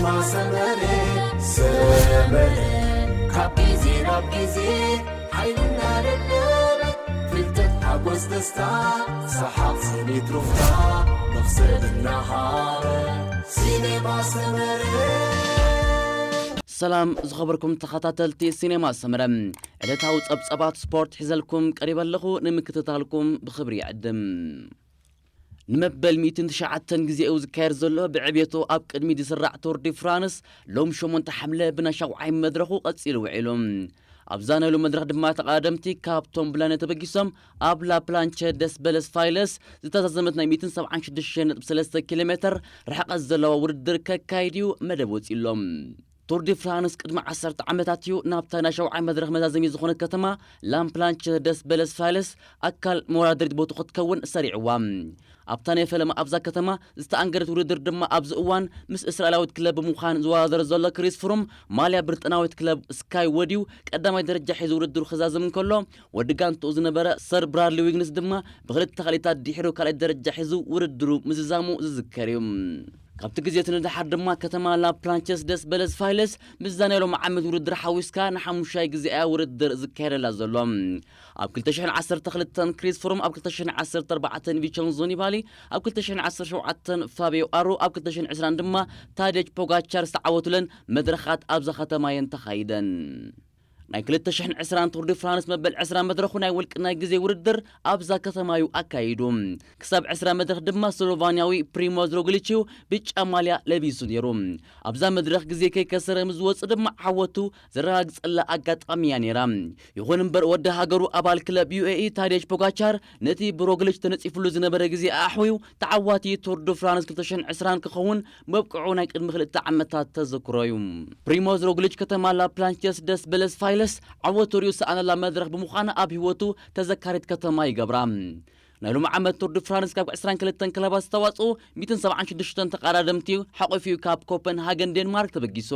ሰመረ ሰመረ ካብ ግዜ ናብ ግዜ ሓይልና ደደበ ፍልጠት ሓጎስ ደስታ ሰሓቕ ስኒት ሩፍታ መኽሰብ እናሃረ ሲኔማ ሰመረ። ሰላም ዝኸበርኩም ተኸታተልቲ ሲኔማ ሰመረ፣ ዕለታዊ ጸብጸባት ስፖርት ሒዘልኩም ቀሪበ ኣለኹ። ንምክትታልኩም ብኽብሪ ይዕድም። ንመበል ሚእትን ትሽዓተን ግዜኡ ዝካየድ ዘሎ ብዕብየቱ ኣብ ቅድሚ ዝስራዕ ቱር ዲ ፍራንስ ሎም ሸሞንተ ሓምለ ብናይ ሻውዓይ መድረኹ ቀጺሉ ውዒሉ። ኣብዛ ናይሉ መድረኽ ድማ ተቐዳደምቲ ካብ ቶምብላነ ተበጊሶም ኣብ ላፕላንቸ ደስ በለስ ፋይለስ ዝተዛዘመት ናይ ሚእትን ሰብዓን ሽዱሽተን ነጥቢ ሰለስተ ኪሎ ሜትር ርሕቐት ዘለዋ ውድድር ከካይድ እዩ መደብ ወፂሎም። ቱር ዲ ፍራንስ ቅድሚ ዓሰርተ ዓመታት እዩ ናብታ ናይ ሸውዓይ መድረኽ መዛዘሚ ዝኾነት ከተማ ላምፕላንቸ ደስ በለስ ፋይለስ ኣካል መወዳደሪት ቦቱ ክትከውን ሰሪዕዋ። ኣብታ ናይ ፈለማ ኣብዛ ከተማ ዝተኣንገደት ውድድር ድማ ኣብዚ እዋን ምስ እስራኤላዊት ክለብ ብምዃን ዝወዳደር ዘሎ ክሪስ ፍሩም ማልያ ብሪጣናዊት ክለብ ስካይ ወድዩ ቀዳማይ ደረጃ ሒዙ ውድድሩ ክዛዝም እንከሎ፣ ወዲ ጋንትኡ ዝነበረ ሰር ብራድሊ ዊግንስ ድማ ብክልተ ካልኢታት ድሒሩ ካልኣይ ደረጃ ሒዙ ውድድሩ ምዝዛሙ ዝዝከር እዩ። ካብቲ ግዜ እቲ ንደሓር ድማ ከተማ ላፕላንቸስ ደስ በለስ ፋይለስ ምስ ዛንያ ሎም ዓመት ውድድር ሓዊስካ ንሓሙሻይ ግዜ እያ ውድድር ዝካየደላ ዘሎ። ኣብ ክልተ ሽሕን ዓሰርተ ክልተን ክሪስ ፍሩም፣ ኣብ ክልተ ሽሕን ዓሰርተ ኣርባዕተን ቪቸንዞ ኒባሊ፣ ኣብ ክልተ ሽሕን ዓሰርተ ሸውዓተን ፋቢዮ ኣሩ፣ ኣብ ክልተ ሽሕን ዕስራን ድማ ታዴጅ ፖጋቻር ዝተዓወቱለን መድረኻት ኣብዛ ከተማ እየን ተኻይደን። ናይ ክልተ ሽሕን ዕስራን ቱር ዲ ፍራንስ መበል ዕስራ መድረኹ ናይ ውልቂ ናይ ግዜ ውድድር ኣብዛ ከተማ እዩ ኣካይዱ። ክሳብ ዕስራ መድረኽ ድማ ስሎቫንያዊ ፕሪሞዝ ሮግሊች እዩ ብጫ ማልያ ለቢሱ ነይሩ። ኣብዛ መድረኽ ግዜ ከይከሰረ ምስ ዝወፅእ ድማ ዓወቱ ዘረጋግፀላ ኣጋጣሚ እያ ነይራ። ይኹን እምበር ወዲ ሃገሩ ኣባል ክለብ ዩ ኤ ኢ ታዴጅ ፖጋቻር ነቲ ብሮግሊች ተነፂፍሉ ዝነበረ ግዜ ኣሕውዩ ተዓዋቲ ቱር ዲ ፍራንስ ክልተ ሽሕን ዕስራን ክኸውን መብቅዑ ናይ ቅድሚ ክልተ ዓመታት ተዘክሮ እዩ። ፕሪሞዝ ሮግሊች ከተማ ላፕላንቸስ ደስ በለስ ፋይለስ ዓወቱ ሪኡ ሰኣነላ መድረኽ ብምዃና ኣብ ህይወቱ ተዘካሪት ከተማ ይገብራ። ናይ ሎም ዓመት ቱር ዲ ፍራንስ ካብ ዕስራን ክልተን ክለባት ዝተዋፅኡ ሚእትን ሰብዓን ሽዱሽተን ተቐዳደምቲ ሓቑፊ ካብ ኮፐንሃገን ዴንማርክ ተበጊሱ።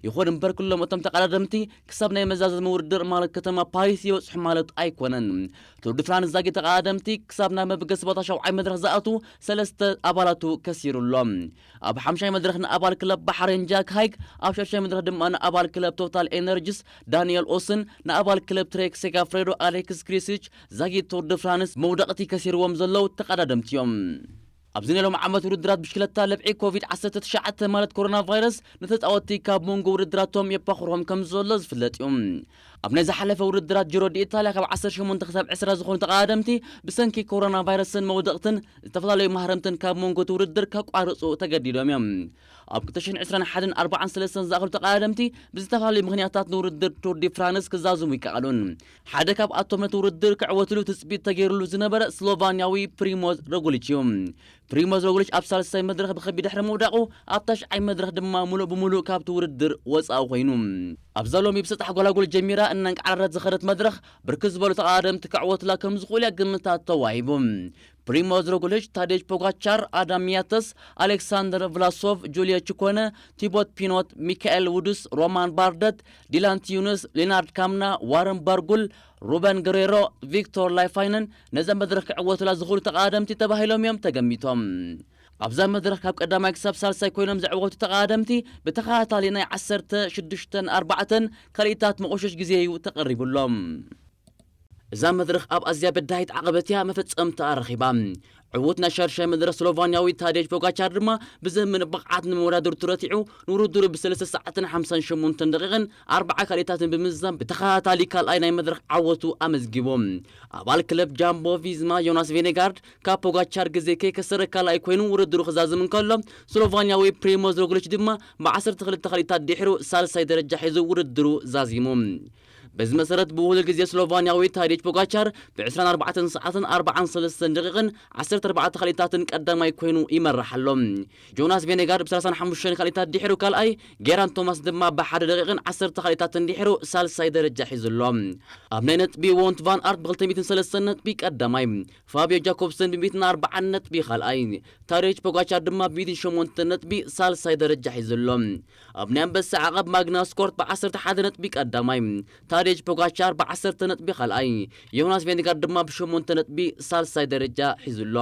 ይኹን እምበር ኩሎም እቶም ተቐዳደምቲ ክሳብ ናይ መዛዘሚ ውድድር ማለት ከተማ ፓሪስ ይበፅሑ ማለት ኣይኮነን። ቱር ዲ ፍራንስ ዛጊ ተቐዳደምቲ ክሳብ ናብ መበገሲ ቦታ ሻውዓይ መድረኽ ዝኣቱ ሰለስተ ኣባላቱ ከሲሩ ኣሎ። ኣብ ሓምሻይ መድረኽ ንኣባል ክለብ ባሕሬን ጃክ ሃይክ፣ ኣብ ሻድሻይ መድረኽ ድማ ንኣባል ክለብ ቶታል ኤነርጂስ ዳንኤል ኦስን ንኣባል ክለብ ትሬክ ሴጋፍሬዶ ኣሌክስ ክሪሲች ዛጊት ቱር ዲ ፍራንስ መውደቕቲ ከሲርዎም ዘለዉ ተቐዳደምቲ እዮም። ኣብዚ ናይ ሎም ዓመት ውድድራት ብሽክለታ ለብዒ ኮቪድ ዓሰርተ ትሽዓተ ማለት ኮሮና ቫይረስ ንተፃወትቲ ካብ መንጎ ውድድራቶም የባኽሮም ከም ዘሎ ዝፍለጥ እዩ። ኣብ ናይ ዝሓለፈ ውድድራት ጅሮ ዲ ኢታልያ ካብ ዓሰርተ ሸሞንተ ክሳብ ዕስራ ዝኾኑ ተቐዳደምቲ ብሰንኪ ኮሮና ቫይረስን መውደቕትን ዝተፈላለዩ ማህረምትን ካብ መንጎ እቲ ውድድር ከቋርፁ ተገዲዶም እዮም። ኣብ ክልተ ሽሕን ዕስራን ሓደን ኣርባዓን ሰለስተን ዝኣኽሉ ተቐዳደምቲ ብዝተፈላለዩ ምኽንያታት ንውድድር ቱር ዲ ፍራንስ ክዛዝሙ ይከኣሉን። ሓደ ካብኣቶም ነቲ ውድድር ክዕወትሉ ትፅቢት ተገይሩሉ ዝነበረ ስሎቫንያዊ ፕሪሞዝ ሮግሊች እዩ። ፕሪሞዝ ሮግሊች ኣብ ሳልሳይ መድረኽ ብኸቢድ ድሕሪ ምውዳቑ ኣብ ታሽዓይ መድረኽ ድማ ሙሉእ ብሙሉእ ካብቲ ውድድር ወፃኢ ኮይኑ። ኣብዛ ሎሚ ብሰጣሕ ጎላጉል ጀሚራ እናንቃዕረረት ዝኸደት መድረኽ ብርክት ዝበሉ ተቐዳደምቲ ክዕወትላ ከም ዝኽእሉ እያ ግምታት ተዋሂቡ። ፕሪሞዝ ሮግሊች፣ ታዴጅ ፖጋቻር፣ ኣዳም ያተስ፣ ኣሌክሳንደር ቭላሶቭ፣ ጁልዮ ቺኮነ፣ ቲቦት ፒኖት፣ ሚካኤል ውዱስ፣ ሮማን ባርደት፣ ዲላን ቲዩንስ፣ ሊናርድ ካምና፣ ዋረን ባርጉል፣ ሩበን ገሬሮ፣ ቪክቶር ላይፋይነን ነዘን መድረኽ ክዕወትላ ዝኽእሉ ተቐዳደምቲ ተባሂሎም እዮም ተገሚቶም። ኣብዛ መድረኽ ካብ ቀዳማይ ክሳብ ሳልሳይ ኮይኖም ዝዕወቱ ተቐዳደምቲ ብተኸታታሊ ናይ ዓሰርተ ሽዱሽተን ኣርባዕተን ካልኢታት መቑሸሽ ግዜ እዩ ተቐሪቡሎም። እዛ መድረኽ ኣብ ኣዝያ በዳሂት ዓቐበት እያ መፈጸምታ ረኺባ። ዕዉት ናይ ሻድሻይ መድረኽ ስሎቫንያዊ ታዴጅ ፖጋቻር ድማ ብዘምን ብቕዓት ንመወዳድርቱ ረቲዑ ንውድድሩ ብሰለስተ ሰዓትን ሓምሳን ሸሞንተን ደቂቕን ኣርባዓ ካልኢታትን ብምዝዛም ብተኸታታሊ ካልኣይ ናይ መድረኽ ዓወቱ ኣመዝጊቡ። ኣባል ክለብ ጃምቦ ቪዝማ ዮናስ ቬኔጋርድ ካብ ፖጋቻር ግዜ ከይከሰረ ካልኣይ ኮይኑ ውድድሩ ክዛዝም እንከሎ፣ ስሎቫንያዊ ፕሪሞዝ ሮግሊች ድማ ብዓሰርተ ክልተ ካልኢታት ድሕሩ ሳልሳይ ደረጃ ሒዙ ውድድሩ ዛዚሙ። በዚ መሰረት ብውህሉል ግዜ ስሎቫንያዊ ታዴጅ ፖጋቻር ብ ዕስራን ኣርባዕተን ሰዓትን ኣርባዓን ሰለስተን ደቂቕን ዓሰርተ ኣርባዕተ ካልኢታትን ቀዳማይ ኮይኑ ይመርሕ ኣሎ። ጆናስ ቬኔጋርድ ብ ሰላሳን ሓሙሽተን ካልኢታት ድሕሩ ካልኣይ፣ ጌራን ቶማስ ድማ ብሓደ ደቂቕን ዓሰርተ ካልኢታትን ድሕሩ ሳልሳይ ደረጃ ሒዙ ኣሎ። ኣብ ናይ ነጥቢ፣ ዎንት ቫን ኣርት ብ ክልተ ሚእትን ሰለስተን ነጥቢ ቀዳማይ፣ ፋብዮ ጃኮብሰን ብ ሚእትን ኣርባዓን ነጥቢ ካልኣይ፣ ታዴጅ ፖጋቻር ድማ ብ ሚእትን ሸሞንተን ነጥቢ ሳልሳይ ደረጃ ሒዙ ኣሎ። ኣብ ናይ ኣንበሳ ዓቐብ ማግናስ ኮርት ብ ዓሰርተ ሓደ ነጥቢ ቀዳማይ፣ ታዴጅ ፖጋቻር ብ ዓሰርተ ነጥቢ ካልኣይ፣ ዮናስ ቬንጋርድ ድማ ብ ሸሞንተ ነጥቢ ሳልሳይ ደረጃ ሒዙ ኣሎ።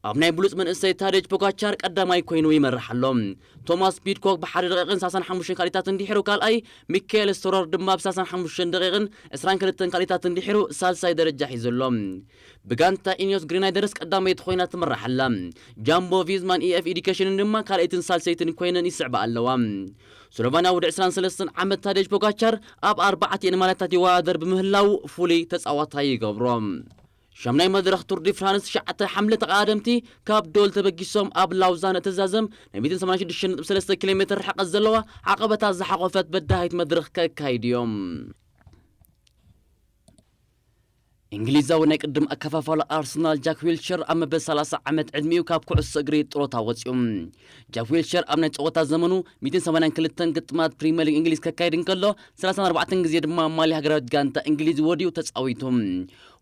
ኣብ ናይ ብሉጽ መንእሰይ ታደጅ ፖጋቻር ቀዳማይ ኮይኑ ይመርሕ ኣሎ። ቶማስ ፒድኮክ ብ ሓደ ደቂቕን ሰላሳን ሓሙሽተን ካልኢታት እንድሕሩ ካልኣይ፣ ሚካኤል ስቶረር ድማ ብ ሰላሳን ሓሙሽተን ደቂቕን ዕስራን ክልተን ካልኢታት እንድሕሩ ሳልሳይ ደረጃ ሒዙ ኣሎ። ብጋንታ ኢኒዮስ ግሪናይደርስ ቀዳመይቲ ኮይና ትምራሕ ኣላ። ጃምቦ ቪዝማን ኢኤፍ ኢዲኬሽንን ድማ ካልኣይትን ሳልሰይትን ኮይነን ይስዕባ ኣለዋ። ስሎቫንያ ወዲ ዕስራን ሰለስተን ዓመት ታደጅ ፖጋቻር ኣብ ኣርባዕቲኤን ማልያታት ይወዳደር ብምህላው ፍሉይ ተጻዋታይ ይገብሮ። ሻምናይ መድረኽ ቱር ዲ ፍራንስ ትሽዓተ ሓምለ ተቐዳደምቲ ካብ ዶል ተበጊሶም ኣብ ላውዛን እትዛዘም ናይ ሚእትን ሰማንያን ሽዱሽተ ነጥቢ ሰለስተ ኪሎ ሜትር ርሕቀት ዘለዋ ዓቐበታት ዝሓቖፈት በዳሂት መድረኽ ከካይዱ እዮም። እንግሊዛዊ ናይ ቅድም ኣከፋፋሊ ኣርሰናል ጃክ ዊልሸር ኣብ መበል ሰላሳ ዓመት ዕድሚኡ ካብ ኩዕሶ እግሪ ጥሮታ ወፂኡ። ጃክ ዊልሸር ኣብ ናይ ፀወታ ዘመኑ ሚእትን ሰማንያን ክልተን ግጥማት ፕሪምየር ሊግ እንግሊዝ ከካይድ እንከሎ፣ ሰላሳን ኣርባዕተን ግዜ ድማ ማልያ ሃገራዊት ጋንታ እንግሊዝ ወዲኡ ተፃዊቱ።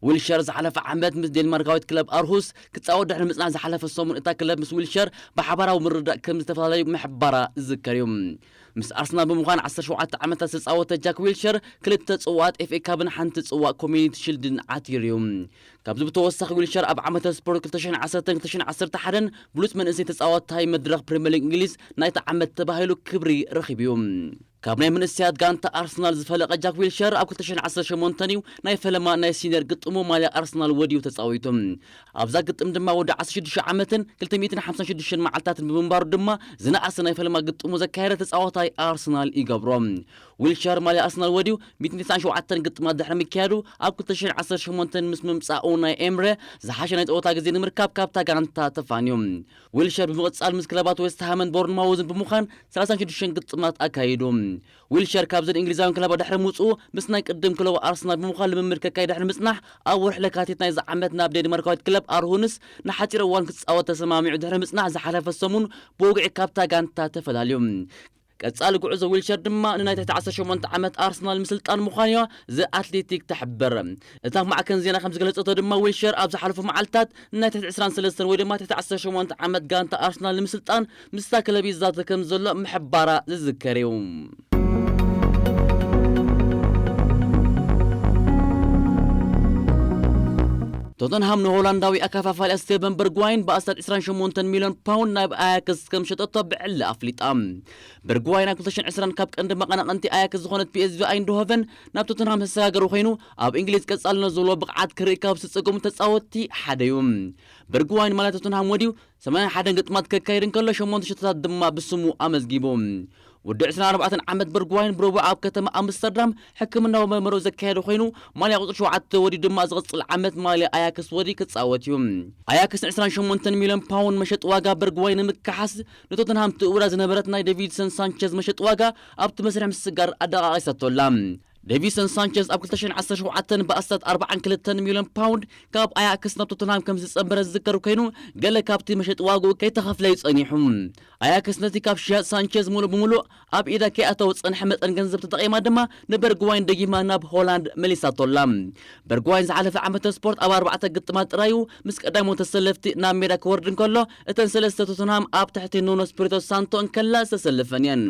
ዊልሸር ዝሓለፈ ዓመት ምስ ዴንማርካዊት ክለብ ኣርሁስ ክፃወት ድሕሪ ምፅናሕ፣ ዝሓለፈ ሰሙን እታ ክለብ ምስ ዊልሸር ብሓባራዊ ምርድዳእ ከም ዝተፈላለዩ ምሕባራ ዝዝከር እዩ። ምስ ኣርሰናል ብምዃን ዓሰርተ ሸውዓተ ዓመታት ዝተፃወተ ጃክ ዊልሸር ክልተ ፅዋት ኤፍ ኤ ካፕን ሓንቲ ፅዋእ ኮሚኒቲ ሽልድን ዓቲሩ እዩ። ካብዚ ብተወሳኺ ዊልሸር ኣብ ዓመተ ስፖርት ክልተ ሽሕን ዓሰርተን ክልተ ሽሕን ዓሰርተ ሓደን ብሉጽ መንእሰይ ተፃዋታይ መድረኽ ፕሪምየር ሊግ እንግሊዝ ናይቲ ዓመት ተባሂሉ ክብሪ ረኺቡ እዩ። ካብ ናይ መንእሰያት ጋንታ ኣርሰናል ዝፈለቐ ጃክ ዊልሸር ኣብ ክልተ ሽሕን ዓሰርተ ሸሞንተን እዩ ናይ ፈለማ ናይ ሲኒየር ግጥሙ ማልያ ኣርሰናል ወዲኡ ተፃዊቱ። ኣብዛ ግጥም ድማ ወዲ ዓሰርተ ሽዱሽተ ዓመትን ክልተ ሚእትን ሓምሳን ሽዱሽተን መዓልታትን ብምንባሩ ድማ ዝነኣሰ ናይ ፈለማ ግጥሙ ዘካየደ ተፃዋታይ ኣርሰናል ይገብሮ። ዊልሸር ማልያ ኣርሰናል ወዲኡ ሚእትን ተስዓን ሸውዓተን ግጥማት ድሕሪ ምክያዱ ኣብ ክልተ ሽሕን ዓሰርተ ሸሞንተን ምስ ምምጻኡ ናይ ኤምረ ዝሓሸ ናይ ፀወታ ግዜ ንምርካብ ካብታ ጋንታ ተፋንዩ። ዊልሸር ብምቕጻል ምስ ክለባት ዌስትሃምን ቦርንማውዝን ብምዃን ሰላሳን ሽዱሽተን ግጥማት ኣካይዱ። ዊልሸር ካብዘን እንግሊዛውያን ክለባት ድሕሪ ምውጽኡ ምስ ናይ ቅድም ክለቡ ኣርሰናል ብምዃን ልምምድ ከካይድ ድሕሪ ምጽናሕ ኣብ ወርሒ ለካቲት ናይዚ ዓመት ናብ ዴንማርካዊት ክለብ ኣርሁንስ ንሓጺር እዋን ክጻወት ተሰማሚዑ ድሕሪ ምጽናሕ ዝሓለፈ ሰሙን ብወግዒ ካብታ ጋንታ ተፈላልዩ። ቀጻሊ ጉዕዞ ዊልሸር ድማ ንናይ ትሕቲ ዓሰርተ ሸሞንተ ዓመት ኣርሰናል ምስልጣን ምዃኑ እያ ዘ ኣትሌቲክ ትሕብር። እታ ማዕከን ዜና ከም ዝገለጸቶ ድማ ዊልሸር ኣብ ዝሓለፉ መዓልታት ንናይ ትሕቲ ዕስራን ሰለስተን ወይ ድማ ትሕቲ ዓሰርተ ሸሞንተ ዓመት ጋንታ ኣርሰናል ንምስልጣን ምስታ ክለብ ይዛተ ከም ዘሎ ምሕባራ ዝዝከር እዩ። ቶተንሃም ንሆላንዳዊ ኣከፋፋሊ ስቴቨን በርግዋይን ብኣስታት ዕስራን ሸሞንተን ሚልዮን ፓውንድ ናብ ኣያክስ ከም ሸጠቶ ብዕሊ ኣፍሊጣ። በርግዋይን ኣብ ክልተ ሽሕን ዕስራን ካብ ቀንዲ መቐናቕንቲ ኣያክስ ዝኾነት ፒ ኤስ ቪ ኣይንድሆቨን ናብ ቶተንሃም ዘሰጋገሩ ኮይኑ፣ ኣብ እንግሊዝ ቀጻልነት ዘለዎ ብቕዓት ክርኢ ካብ ዝጸገሙ ተጻወትቲ ሓደ እዩ። በርግዋይን ማለት ቶተንሃም ወዲኡ ሰማንያን ሓደን ግጥማት ከካይድ እንከሎ፣ ሸሞንተ ሸቶታት ድማ ብስሙ ኣመዝጊቡ። ወዲ ዕስራን ኣርባዕተን ዓመት በርግዋይን ብረቡዕ ኣብ ከተማ ኣምስተርዳም ሕክምናዊ መርመሮ ዘካየደ ኮይኑ፣ ማልያ ቁጽሪ ሸውዓተ ወዲኡ ድማ ዝቕጽል ዓመት ማልያ ኣያክስ ወዲ ክጻወት እዩ። ኣያክስ ዕስራን ሸሞንተን ሚልዮን ፓውንድ መሸጢ ዋጋ በርግዋይን ንምክሓስ ንቶተንሃም ትእውዳ ዝነበረት ናይ ዴቪድሰን ሳንቸዝ መሸጢ ዋጋ ኣብቲ መስርሕ ምስጋር ኣደቓቒሳቶ ኣላ። ዴቪድሰን ሳንቸዝ ኣብ ክልተ ሽሕን ዓሰርተ ሸውዓተን ብኣስታት ኣርባዓን ክልተን ሚልዮን ፓውንድ ካብ ኣያክስ ናብ ቶተንሃም ከም ዝጸንበረ ዝዝከር ኮይኑ፣ ገለ ካብቲ መሸጢ ዋግኡ ከይተኸፍለ እዩ ጸኒሑ። ኣያክስ ነቲ ካብ ሽያጥ ሳንቸዝ ምሉእ ብምሉእ ኣብ ኢዳ ከይኣተወ ዝጸንሐ መጠን ገንዘብ ተጠቒማ ድማ ንበርግዋይን ደጊማ ናብ ሆላንድ መሊሳቶ ኣላ። በርግዋይን ዝሓለፈ ዓመተ ስፖርት ኣብ ኣርባዕተ ግጥማት ጥራዩ ምስ ቀዳሞት ተሰለፍቲ ናብ ሜዳ ክወርድ እንከሎ፣ እተን ሰለስተ ቶተንሃም ኣብ ትሕቲ ኑኖ ስፒሪቶ ሳንቶ እንከላ ዝተሰለፈን እየን።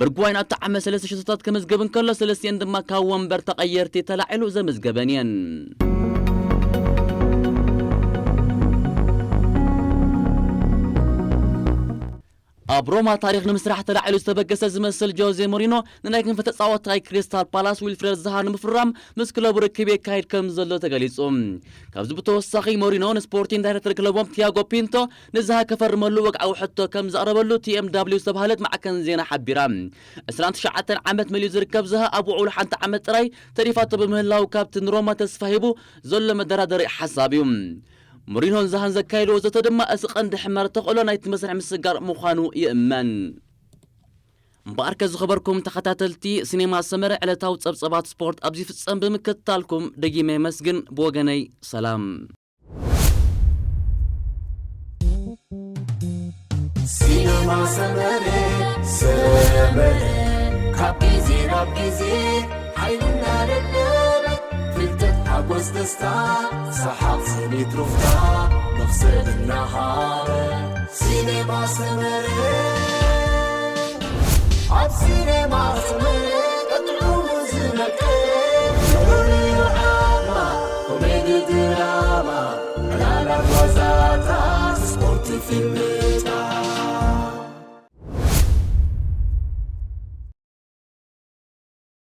በርግዋይን ኣብቲ ዓመት ሰለስተ ሸቶታት ከመዝገብ እንከሎ፣ ሰለስቲኤን ድማ ካብ ወንበር ተቐየርቲ ተላዒሉ ዘመዝገበን እየን። ኣብ ሮማ ታሪኽ ንምስራሕ ተላዒሉ ዝተበገሰ ዝመስል ጆዜ ሞሪኖ ንናይ ክንፊ ተጻዋታይ ክሪስታል ፓላስ ዊልፍሬድ ዛሃ ንምፍራም ምስ ክለቡ ርክብ የካይድ ከም ዘሎ ተገሊጹ። ካብዚ ብተወሳኺ ሞሪኖ ንስፖርቲንግ ዳይሬክተር ክለቦም ቲያጎ ፒንቶ ንዛሃ ከፈርመሉ ወግዓዊ ሕቶ ከም ዘቕረበሉ ቲ ኤም ዳብሊው ዝተባህለት ማዕከን ዜና ሓቢራ። ዕስራን ትሽዓተን ዓመት መሊኡ ዝርከብ ዛሃ ኣብ ውዕሉ ሓንቲ ዓመት ጥራይ ተሪፋቶ ብምህላው ካብቲ ንሮማ ተስፋ ሂቡ ዘሎ መደራደሪ ሓሳብ እዩ። ሞሪኖን ዛሃን ዘካየድዎ ዘተ ድማ እቲ ቀንዲ ሕመር ተኽእሎ ናይቲ መስርሕ ምስጋር ምዃኑ ይእመን። እምበኣርከ ዝኸበርኩም ተኸታተልቲ ሲኔማ ሰመረ ዕለታዊ ጸብጸባት ስፖርት ኣብዚ ይፍጸም። ብምክትታልኩም ደጊመ የመስግን። ብወገነይ ሰላም። ሲነማ ሰመረ ሰመረ ካብ ግዜ ናብ ግዜ ሓይልና ደደበ ፍልጠት ሓጎስ ደስታ ሰሓቕ ስኒት ሩፍታ መኽሰብ እናሃበ ሲነማ ሰመረ ኣብ ሲነማ ሰመረ ቀጥዑ ዝመቀ ፍሉይ ዓማ ኮሜዲ ድራማ ዕላላት ዋዛታት Filme